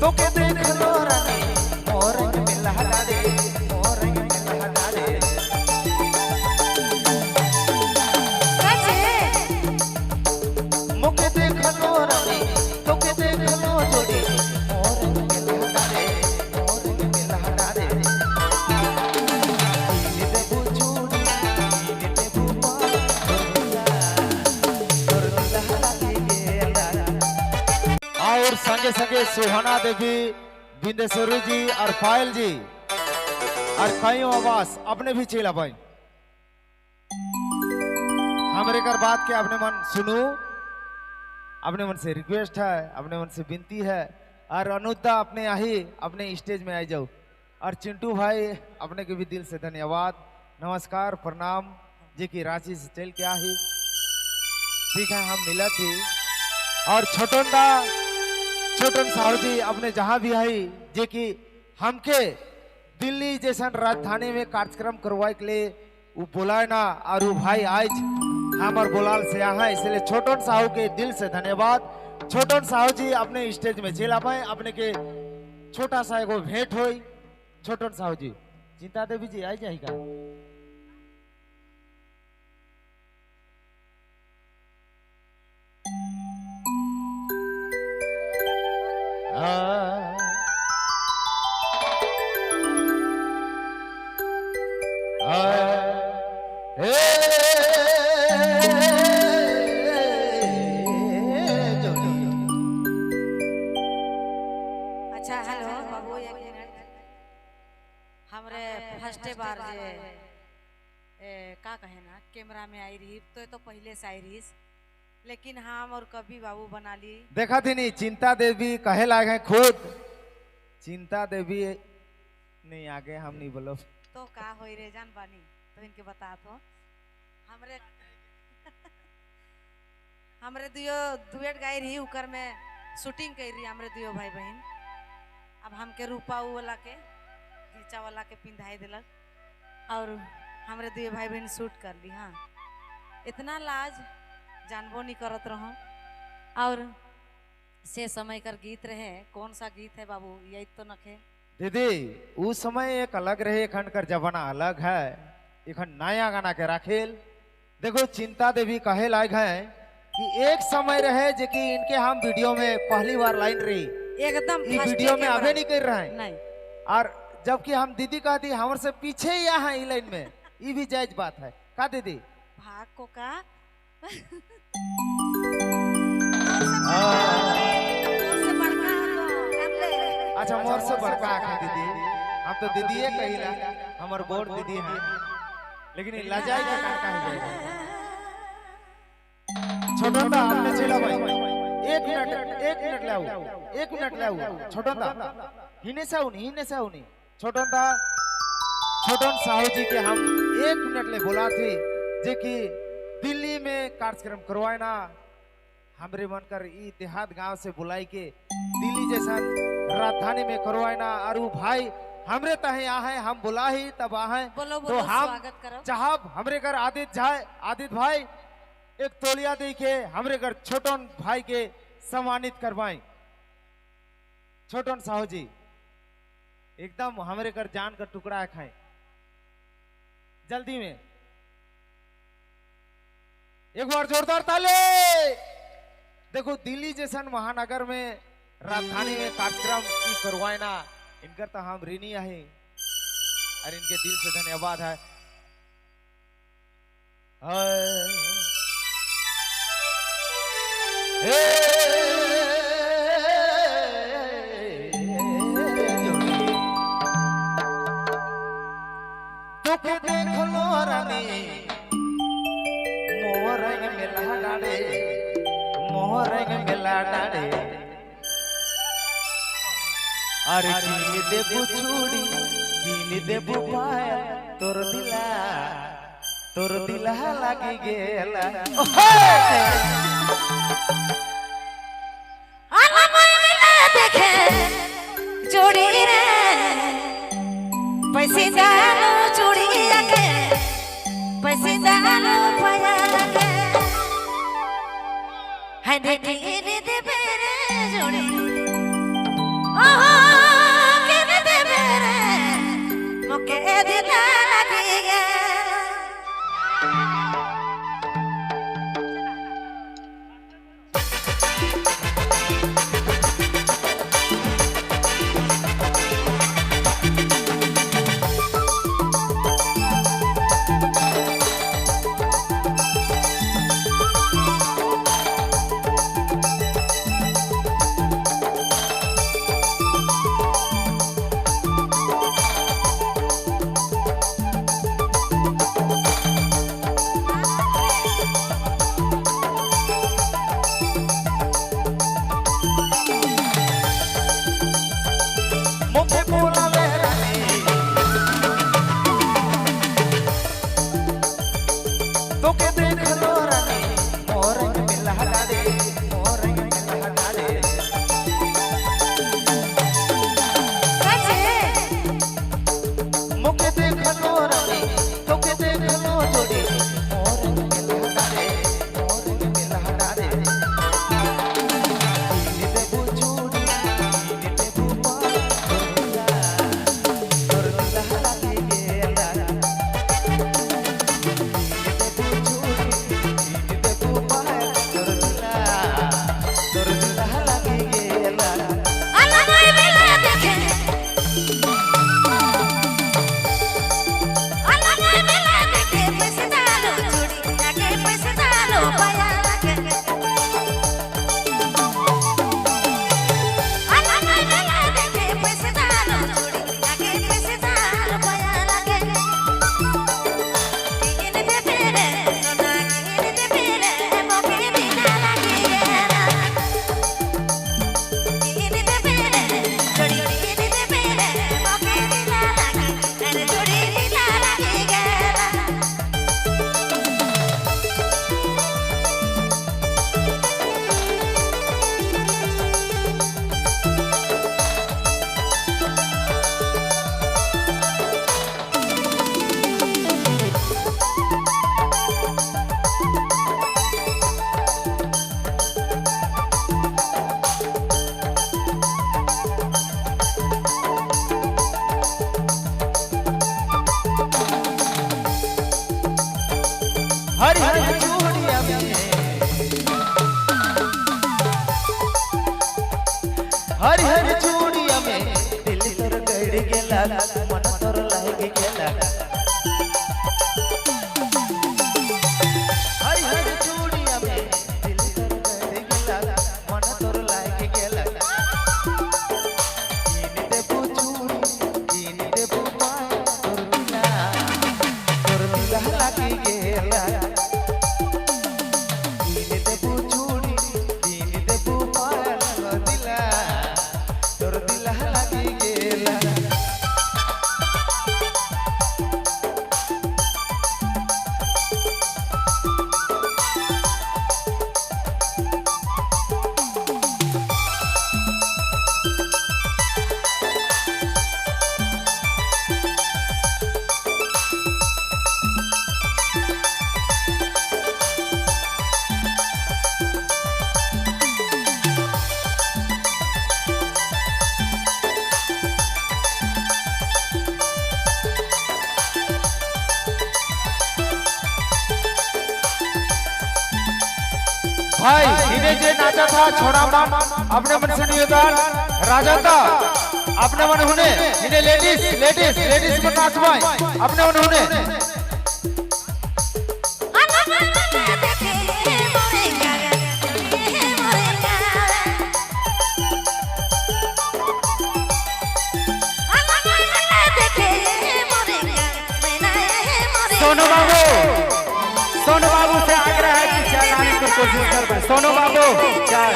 तोके देखलो रानी मोरंग मिला डारे, मोरंग मिला डारे। सच मुके देखलो रानी तोके देखलो जोड़ी, मोरंग मिला डारे, मोरंग मिला डारे। कीन देबू चूड़ी, कीन देबू पायल, तोर दिला लागी गेला। और संगे संगे सुहाना देवी, बिंदेश्वरी जी और पायल जी और कई आवास अपने भी चला भाई। हमरे कर बात के अपने मन सुनू, अपने मन से रिक्वेस्ट है, अपने मन से विनती है। और अनुदा अपने आही अपने स्टेज में आ जाओ। और चिंटू भाई अपने के भी दिल से धन्यवाद, नमस्कार, प्रणाम जी की रांची से चल के आही। ठीक है, हम मिला थी। और छोटन दा, छोटन साहू जी अपने जहाँ भी आई जे कि हमके दिल्ली जैसन राजधानी में कार्यक्रम करवाए के लिए वो बुलाए ना, और वो भाई आज हमार बोलाल से आहा, इसलिए छोटन साहू के दिल से धन्यवाद। छोटन साहू जी अपने स्टेज में चल पाए, अपने के छोटा सा एगो भेंट होई। छोटन साहू जी, चिंता देवी जी आई जाएगा। अच्छा हेलो बाबू, एक मिनट। हमरे फर्स्ट बार जे का कहे ना कैमरा में आई रही तो पहले से आई रही, लेकिन हम और कभी बाबू बना ली। देखा थी नहीं, चिंता देवी कहे लागे खुद चिंता देवी नहीं आगे हम नहीं बोलो तो का होई रे जान बानी तो इनके बता तो हमरे हमरे दुयो दुएट गाई रही, उकर में शूटिंग कर रही हमरे दुयो भाई बहन। अब हमके रूपा उ वाला के घीचा वाला के पिंधाई दिलक और हमरे दुयो भाई बहन शूट कर ली। हाँ, इतना लाज जानबो नहीं करत रहो। और से समय कर गीत रहे, कौन सा गीत है बाबू यही तो नखे दीदी। उस समय एक अलग रहे, एखन कर जमाना अलग है, एखन नया गाना के राखेल। देखो चिंता देवी कहे लायक है कि एक समय रहे जे कि इनके हम वीडियो में पहली बार लाइन रही, एकदम ई फर्स्ट वीडियो में कैमरा। अबे नहीं कर रहे हैं। नहीं, और जबकि हम दीदी कहती हमर से पीछे ही यहाँ ई लाइन में, ई भी जायज बात है का दीदी? भाग को का से बड़का हो। अच्छा मोर से बड़का आखा दीदी, हम तो दीदी ही कहिला, हमर बोर दीदी है, लेकिन ई लजाई के का कहे जाएगा। छोटन दा आपने चला भाई, एक मिनट, एक मिनट लाओ, एक मिनट लाओ छोटन दा, हिने से आओ नहीं, हिने से आओ नहीं। छोटन दा, छोटन साहू जी के हम एक मिनट ले बोला थी जे कि दिल्ली में कार्यक्रम करवाए ना, हमरे मन कर ई देहात गांव से बुलाई के दिल्ली जैसा राजधानी में करवाए ना। और वो भाई हमरे तहे आहे, हम बुला ही तब आहे। बोलो तो बोलो, हम स्वागत करो। चाहब हमरे घर आदित्य जाए, आदित्य भाई एक तोलिया दे के हमरे घर छोटन भाई के सम्मानित करवाए। छोटन साहू जी एकदम हमरे घर जान का टुकड़ा खाए जल्दी में। एक बार जोरदार ताली। देखो दिल्ली जैसन महानगर में राजधानी में कार्यक्रम ई करवाए ना, इनकर तो हम ऋणी है और इनके दिल से धन्यवाद है। तोके देखलो रानी मोरंग मिला डारे, मोरंग मिला डारे। अरे कीन देबू चूड़ी, कीन देबू पायल, तोर दिला लागी गेला। देखे चूड़ी रे पैसे दानो चूड़ी के पैसे दानो पायल के है देखी रे देबे रे जोड़ी। ओ हरी हरी चूड़िया में, हरी हरी चूड़िया में दिल तोर गड़ गेला, मन तोर लाग गेला। हरी हरी चूड़िया में दिल तोर गड़ गेला, मन तोर लाग गेला। कीन देबू चूड़ी, कीन देबू पायल, तोर दिला लागी गेला। कीन देबू चूड़ी, कीन देबू पायल, तोर दिला लागी गेला। भाई इन्हें जे नाचा था छोड़ा मन अपने मन से निवेदन राजा था अपने मन हुने इन्हें लेडीज लेडीज लेडीज मन नाच भाई अपने मन हुने। सोनू बाबू, सोनू बाबू से आग्रह है कि चाय लाने की कोशिश कर। सोनू बाबू चाय।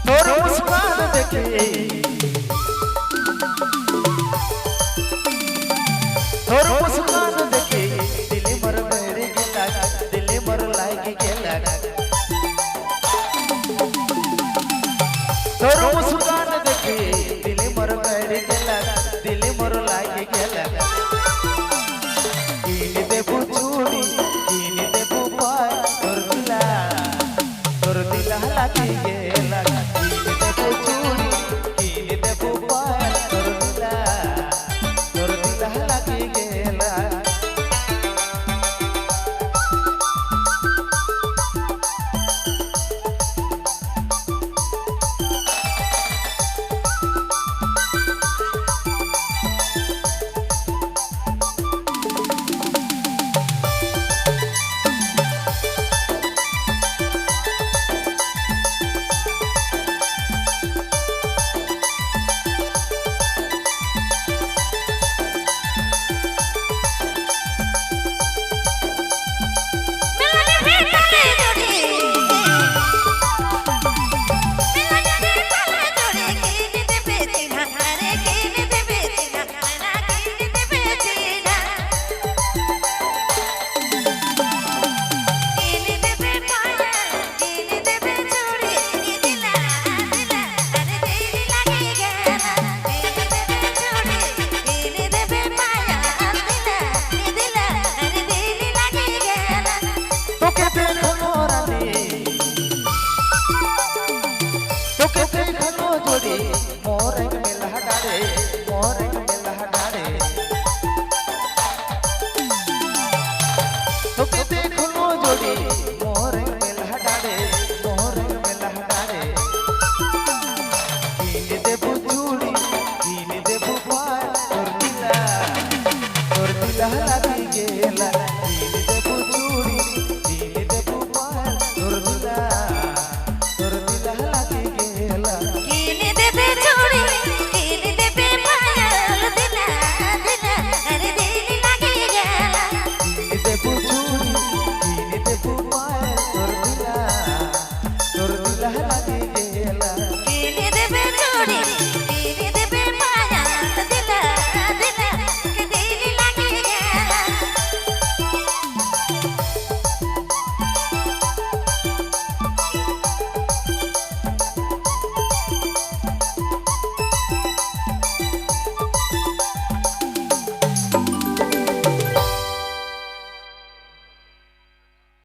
तोर मुस्कान देखे, तोर मुस्कान देखे दिल मर भर गेला, दिल मर लाग गेला। तोर मुस्कान देखे दिल मर भर गेला, दिल मर लाग गेला। कीन देबू चूड़ी, कीन देबू पायल, तोर दिला लागी गेला। कीन देबू चूड़ी, कीन देबू पायल, तोर दिला लागी गेला। তোকে দেখলো রানী, তোকে দেখলো জোড়ি, মোর এক মেলা ডারে, মোর এক মেলা ডারে। তোকে